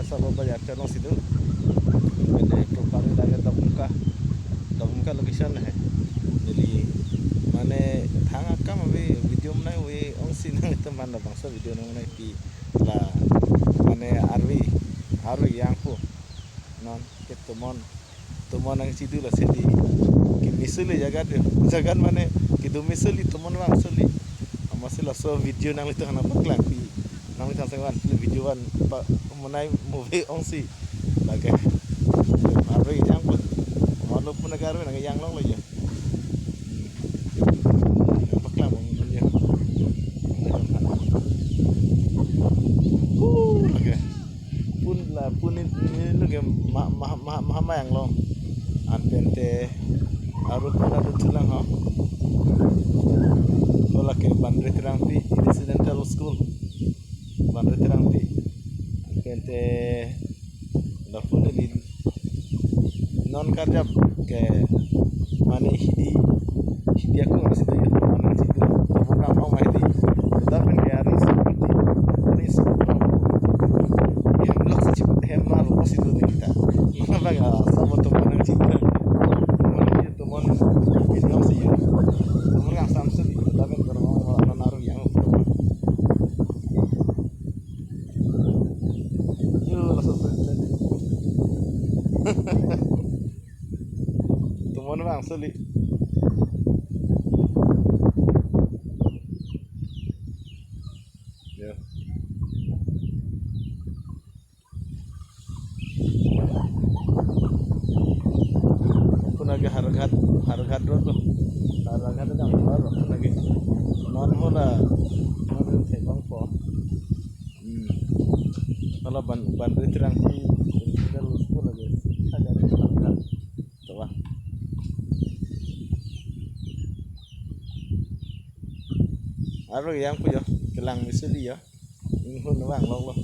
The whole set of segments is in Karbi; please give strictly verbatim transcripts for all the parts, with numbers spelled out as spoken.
Sabo bajar chalong situ. Mene properly lage Dokmoka. Dokmoka location hai. Jadi mane thang akam ave video nangve ongsi nangtum aphan labangso video nangve pi la mane arve arve yang pu. Non ke tomon tomon nangchidu lasi di. Ke misuli jagat yo. Jagat mane kedo misuli tomon vang suli. Amatsi laso video nanglitum aphan nangpaklangpi. Nanglitum asengvan video van pa monai movie ongsi. Lake. Arve yang pu. Malo pu nang arve nang yang longlo yo. Paklang ong yo. Uh, lake. Pun la pun ni ni nu ke ma ma ma ma ma yang long. Anpen te arut pun arut chelang ho. Ko lake Banri Terangpi Residential School. Banri Terangpi. Anpen te lapu neli non karjap ke mane hidi hidi aku masih tuh ya, mane situ program mau main di kita pun kayak harus seperti ini semua hem lah sih hem lah apa sih tuh kita mana bang ya sama teman yang cinta teman yang sih ya teman yang samsung kita pun kalau mau naruh yang Yo, laso president. Tomon vang suli. Yo. Pun lagi Harghat, Harghat Road lo. Harghat itu kan keluar lo, pun lagi. Non hola, non itu saya bang po. Hmm. Kalau ban Banri Terangpi, kita lus pun lagi. Ada di belakang. Tuh, wah. Arve yang pu yo, kelang misuli yo. Inghun vang longlo.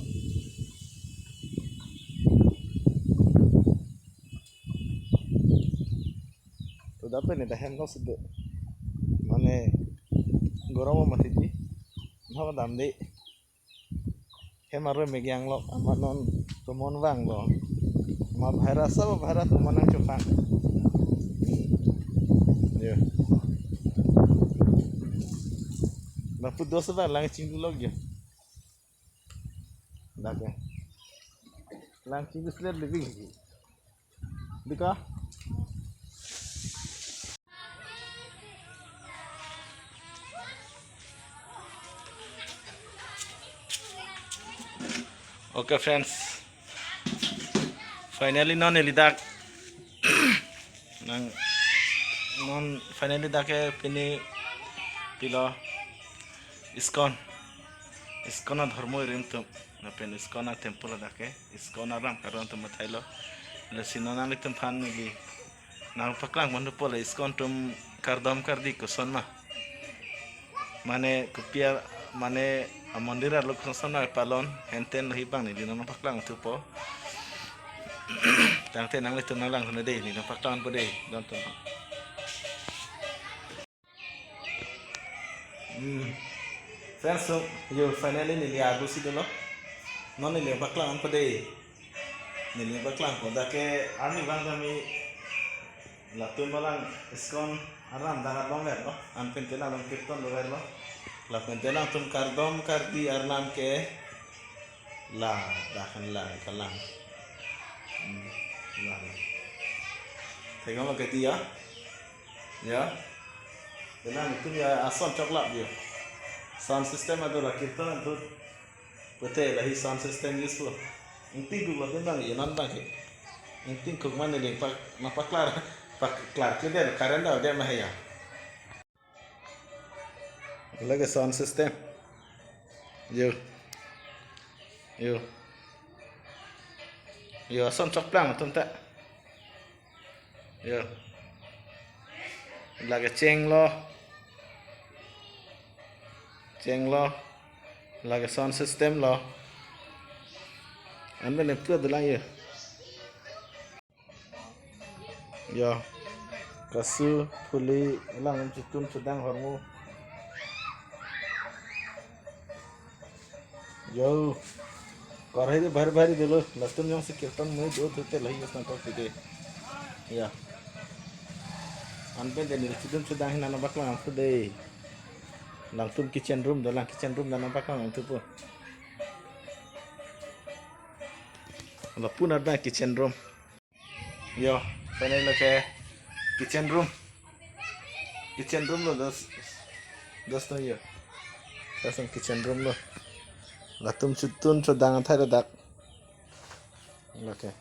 Tuh dapat nih dah hem kau sedek. Mane gorom mati di. Nama dam di. Hem arve megang lok, amat non tomon vang lo. Ma bhaira sa bhaira tomon nangchopang. Yo. Lapu dos ba lang chinglu lok yo. Lake. Lang chinglu slet living. Dika. Okay, friends. Finally, non neli dak. Nang, non finally dak ke pini pilo ISKCON. ISKCON adhormo irim atum. Lapen ISKCON atemple dak ke. ISKCON aram kardom atum mathailo. Lasi non nanglitum aphan neli nangpaklang mandu po la ISKCON atum kardom kardi koson ma. Mane kopi a, mane amondir arlo koson ma palon henten lo hi bang neli nangpaklang thupo. Tangte nanglitum nanglang thuna dei, neli nangpaklang po dei, don ton. Hmm. Friends, so, yo, finally neli arlo si dolo. Non neli paklang po dei. Neli paklang po dak ke arni bang kami latum balang ISKCON aram dak arlong verlo. Anpen te la along kirtan lo verlo. Lapen te latum kardom kardi arnam ke la dak kan la kalang. Hmm. La. Thek-om ke dia. Ya. Te latum ya ason choklap dia. Sound system ado la kirtan ado. Pute lahi sound system use lo. Ingtingkuk lo pen bang, ya non bang ke. Ingtingkuk mane ling pak, nangpaklar, paklar ke der, current da der ma ya. Lake sound system. Yo. Yo. Yo, ason chokplang atum ta. Yo. Lake cheng lo. Cheng lo. Lake sound system lo. Anpen nep tu adalang yo. Yo. Kasu, phuli, lang chitun chudang hormu. Yo. Karhai de bhari bhari dolo, latum jongsi kirtan mui do thute lahi yos nangkok thute. Ya. Anpen de neli chidun chudang hin nangpaklang thu de. Latum kitchen room do, lang kitchen room nangpaklang thupo. Lapu-an da kitchen room. Yo, sana lake kitchen room. Kitchen room lo, dos, dos no yo. Dos no kitchen room lo. Latum chidun chudang athai ladak. Lake.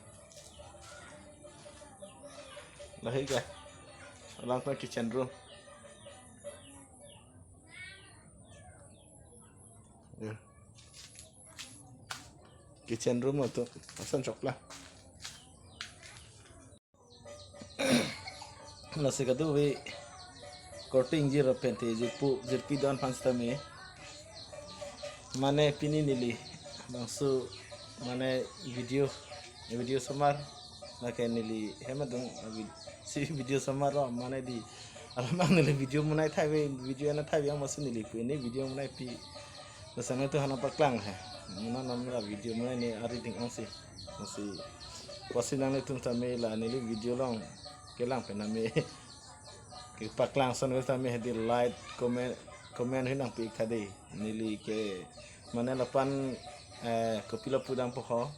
Lahi ke. Latum kitchen room. Yo. Kitchen room atum ason chokla. Lasi kadokave korte ingjir lapen te jirpo jirpi do-an aphan sitame, mane pini neli bangso mane video, video somar, lake neli hem adung abi si video somar lo, mane di alam abang neli video monai thai ave, video ana thai ave, amatsi neli pu ini video monai pi. Lason nangtum aphan nangpaklang he. Muna namra video monai ne ari ding ongsi. Masi, apotsi nanglitum tame la neli video along kelang pen name kepaklang ason tame hedi like, comment, comment hin nangpi tha de. Neli ke mane lapu-an, eh, kopi lapu dang po ho.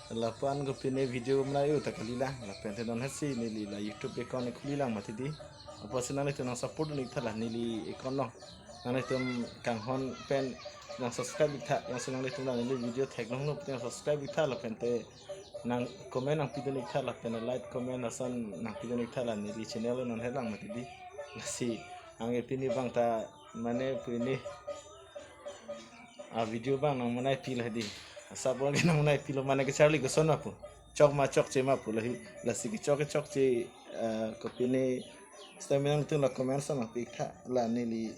Lapu-an kopine video monai u ta kalilang. Lapen te non hasi neli la YouTube account khuli lang mati di. Apotsi nanglitum nang support dun-ik tha la neli account along. Nanglitum kanghon pen nang subscribe-ik tha, jongsi nanglitum la neli video theklonglo pu te nang subscribe-ik tha lapen te nang comment nangpi dun-ik tha lapen like comment ason nangpi dun-ik tha la neli channel non helang mati di. Lasi anke pini abang ta mane pu ini a video abang nang monai pi la di. Asap abang ke nang monai pi lo, mane kecharli koson ma pu. Chok ma chokche ma pu lahi. Lasi kechok kechokche, eh, kopine sitame nangtum la comment ason nangpi tha la neli,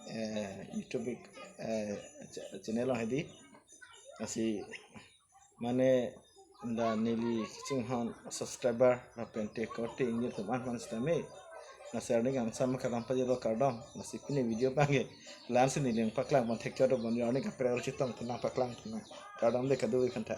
eh, YouTube, eh, ch-, channel along hedi. Lasi mane la neli kachinghon subscriber lapen te korte ingjir atum aphan sitame. Lasi arni kangsam kalam pajirlo, kardom. Lasi pini video abang ke la-ansi neli nangpaklang pon thekchot do bon, arni kaprek chetong pu nangpaklang pu nang. Kardom de kadokave aphan tha.